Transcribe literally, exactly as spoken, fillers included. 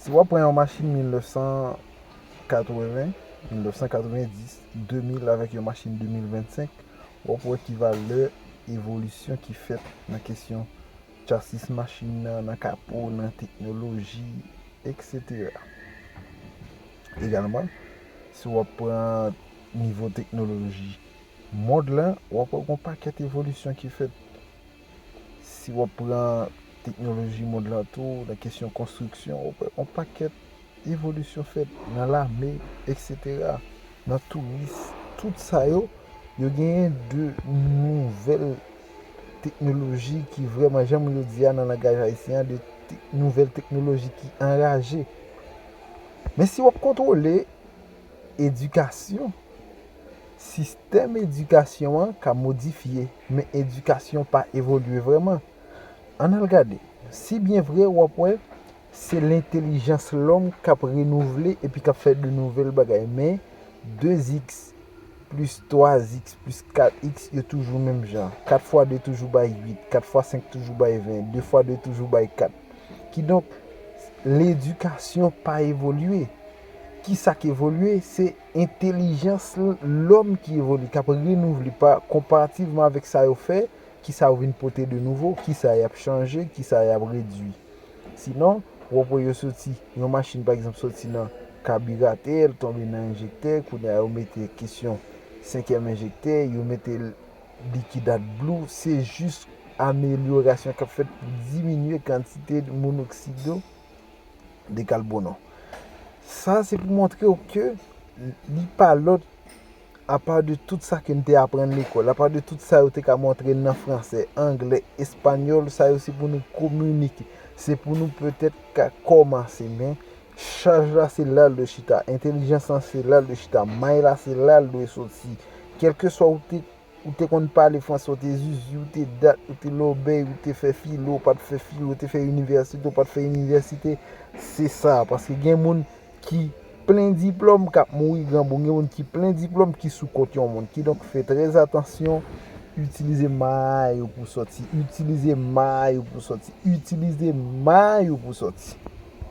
Si w ap pran yon machin mil nèf san katreven, mil nèf san katreven dis, de mil avèk yon machin de mil vennsenk, w ap wè ki valè evolisyon ki fèt nan kesyon chasis machin nan, nan kapo, nan teknoloji, etsetera. Egalman, si w ap pran nivo teknoloji mond lan, w ap wè gen yon pakèt evolisyon ki fèt. Si w ap pran teknoloji mond lan tou, nan kesyon konstriksyon, w ap wè yon pakèt evolisyon fèt nan lame, etsetera, nan touris, tout sa yo, yo genyen de nouvèl teknoloji ki vrèman, jan moun yo di a nan langaj ayisyen an, de te- nouvèl teknoloji ki anraje. Men si w ap kontwole edikasyon, sistèm edikasyon an ka modifye, men edikasyon pa evolye vrèman. Ann al gade. Si byen vre, w ap wè, se lentelijans lòm k ap renouvle epi k ap fè de nouvèl bagay. Men, de iks plis twa iks plis kat iks, yo toujou menm jan. Kat fwa de toujou bay uit, kat fwa senk toujou bay ven, de fwa de toujou bay kat. Kidonk, ledikasyon pa evolye. Kisa k evolye? Se entelijans l- lòm ki evolye, k ap renouvle pa konparativman avèk sa yo fè, kisa yo vin pote de nouvo, kisa y ap chanje, kisa y ap redui. Sinon, w ap wè yo soti, yon machin pa egzanp soti nan kabiratè, l tonbe nan enjektè, kounye a yo mete kesyon senkyèm enjektè, yo mete l likid AdBlue, se jis amelyorasyon k ap fèt pou diminye kantite monoksid de kalbonon. Sa se pou montre w ke li pa lòt apa de tout sa ke n te aprann lekòl, apa de tout sa yo te ka montre n nan fransè, anglè, espanyòl, sa yo se pou nou kominike, se pou nou petèt ka kòmanse, men chaj la se la l dwe chita, entelijans lan se la l dwe chita, may la se la l dwe soti. Kèlkeswa ou te, ou te konn pale fransè, ou te zuzu, ou te dat, ou te lòbèy, ou te fè filo, ou pa t fè filo, ou te fè inivèsite, ou pa t fè inivèsite, se sa. Paske gen moun ki plen diplòm k ap mouri granmoun, gen moun ki plen diplòm ki sou kont yon moun. Kidonk, fè trè atansyon, itilize may ou pou sòti, itilize may ou pou sòti, itilize may ou pou sòti.